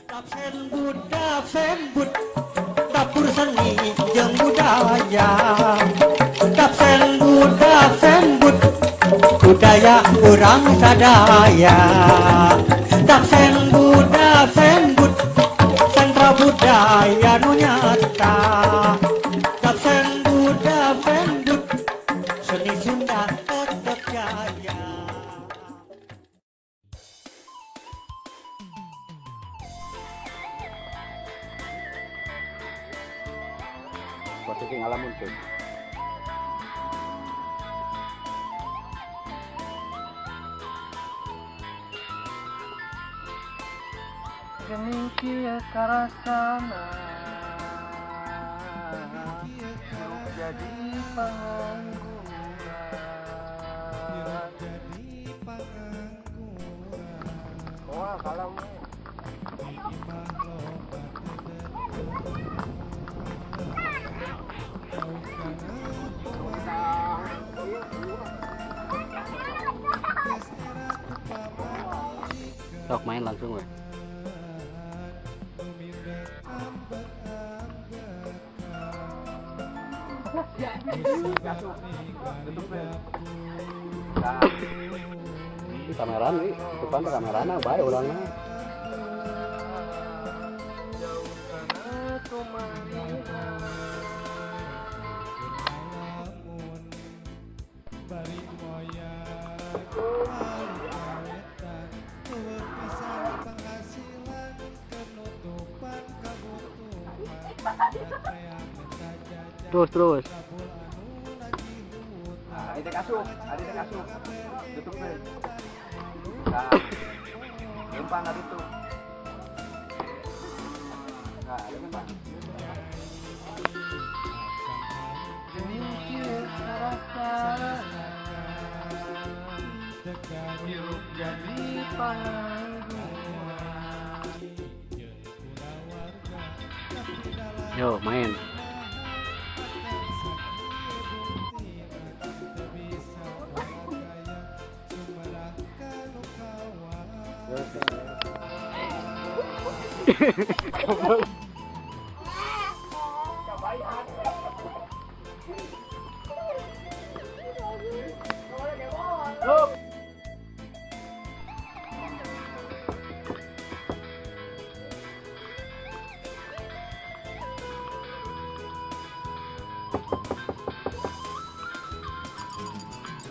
Dapsen dapur seni jeung budaya. Dapsen Dapsenbud budaya urang sadaya. Dapsen Dapsenbud sentra budaya nu nyata. Dapsen Dapsenbud seni Sunda tetep jaya. Posisi ngalamun tuh. Gening kieu karasana, hirup jadi pangangguran. Wah, kalau Sok main langsung we. Ini kameraan nih, depan tuh kamerana, bae ulangna. Jauh kana tumalihan. Bari moyang kawetan, euweuh pisan penghasilan, kenutupan kabutuhan. Terus terus. Kabul anu nagih hutang. Adi teh asup, adi teh asup. Tutup we. Nah. Lempang adi tuh. Nah, lempang. Gening kieu karasana, hirup jadi pangangguran. Yo, main.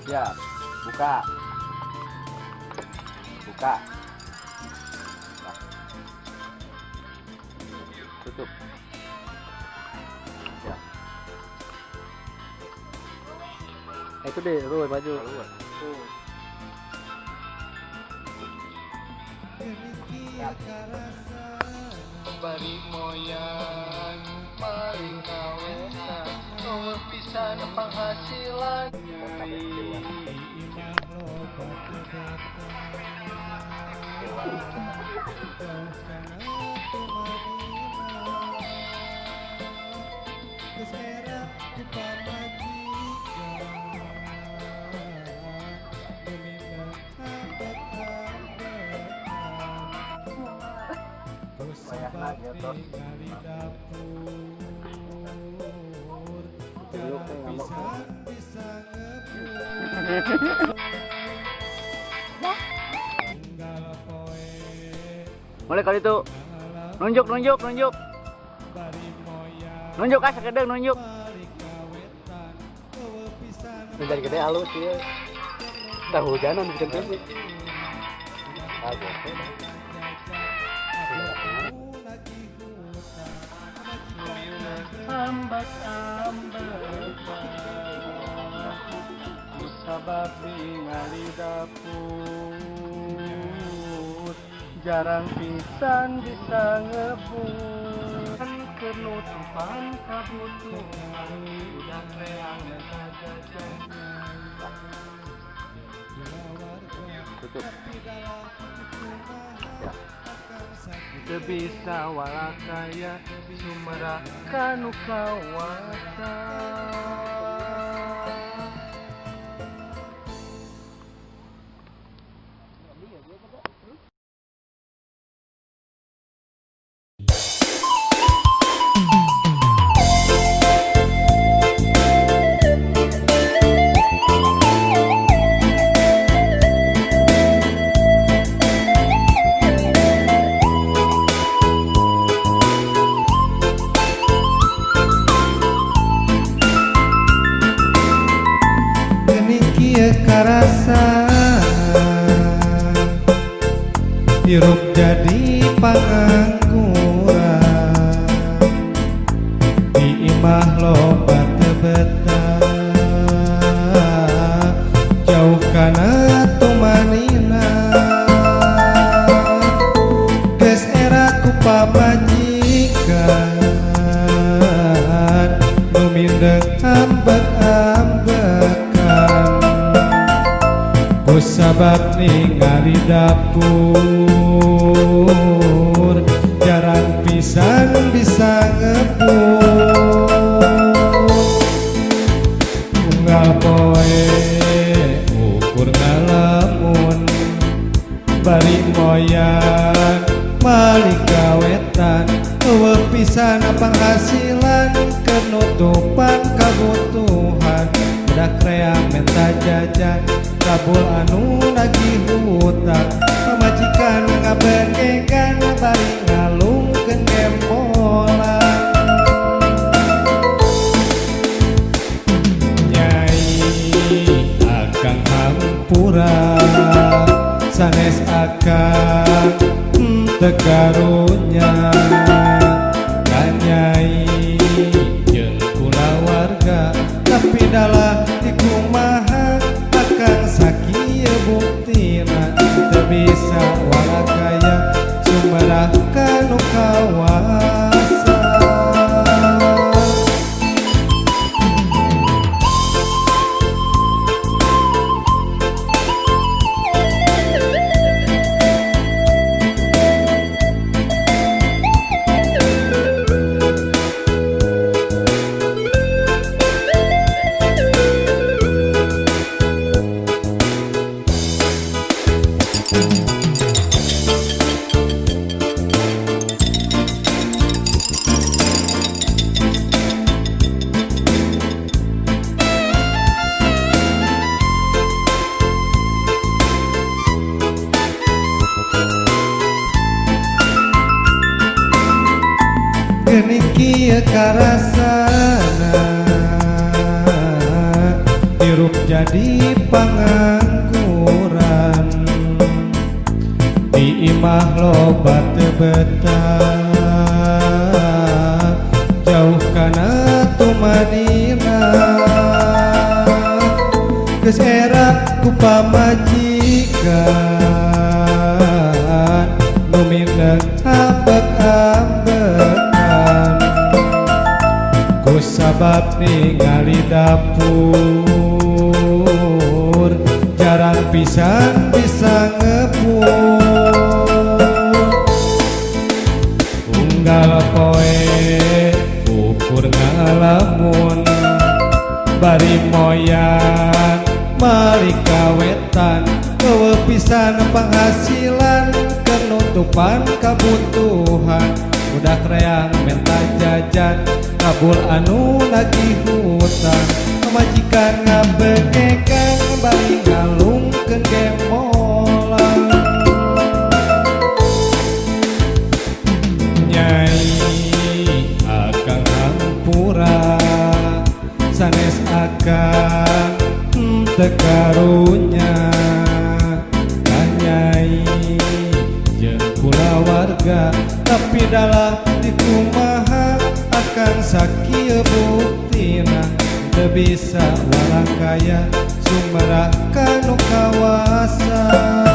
Ya, buka. Buka. Nah. Tutup. Ya. Itu deh, lu maju. Bari moyang maling kawetan, euweuh pisan penghasilan. Imah loba jauh kana tumadina, geus era ku pamajikan demi ambek-ambekan ku sabab ningali dapur jarang pisan bisa ngebul unggal poe. Mulai kali itu. Nunjuk, nunjuk, nunjuk. Bari moyang Nunjuk ah sakedeung nunjuk. balik kawetan, euweuh pisan. Hujan gede halus ya. Dah hujanan hujan gede. Ah, Ambat ambekan ku sabab ningali dapur jarang pisan bisa ngebul, kenutupan kabutuhan, udah reang jajan. Tutup. Teu bisa walakaya sumerah kanu kawasa. jadi pangangguran di imah loba teu betah jauh kana tumanina geus era ku pamajikan nu mindeng ambek-ambekan ku sabab ningali dapur jarang pisan bisa ngepur unggal poe ukur ngalamun bari moyan malik gawetan eueuh pisan penghasilan kenutupan kabutuhan budak rea menta jajan kabul anu nagih hutang pamajikan ngabengekan bari ngalungkeun gembolan. Nyai akang hampura sanes akang teu karunya ka nyai jeung kulawarga tapi dalah dikumaha akang sakieu buktina teu bisa walakaya sumerah kanu kawasa. Geuning kieu karasana hirup jadi pangangguran di imah loba teu betah jauh kana tumanina geus era ku pamajikan nu mindeng ambek-ambekan ku sabab ningali dapur jarang pisan bisa ngepur unggal poe ukur ngalamun bari moyan malik kawetan eueuh pisan penghasilan kenutupan kabutuhan budak reang menta jajan kabul anu nagih hutang pamajikan ngabengekan bari ngalungkeun gembolan. Nyai akang hampura sanes akang teu karunya ka nyai jeung kulawarga tapi dalah dikumaha akang sakieu buktina teu bisa walakaya sumerah kanu kawasa.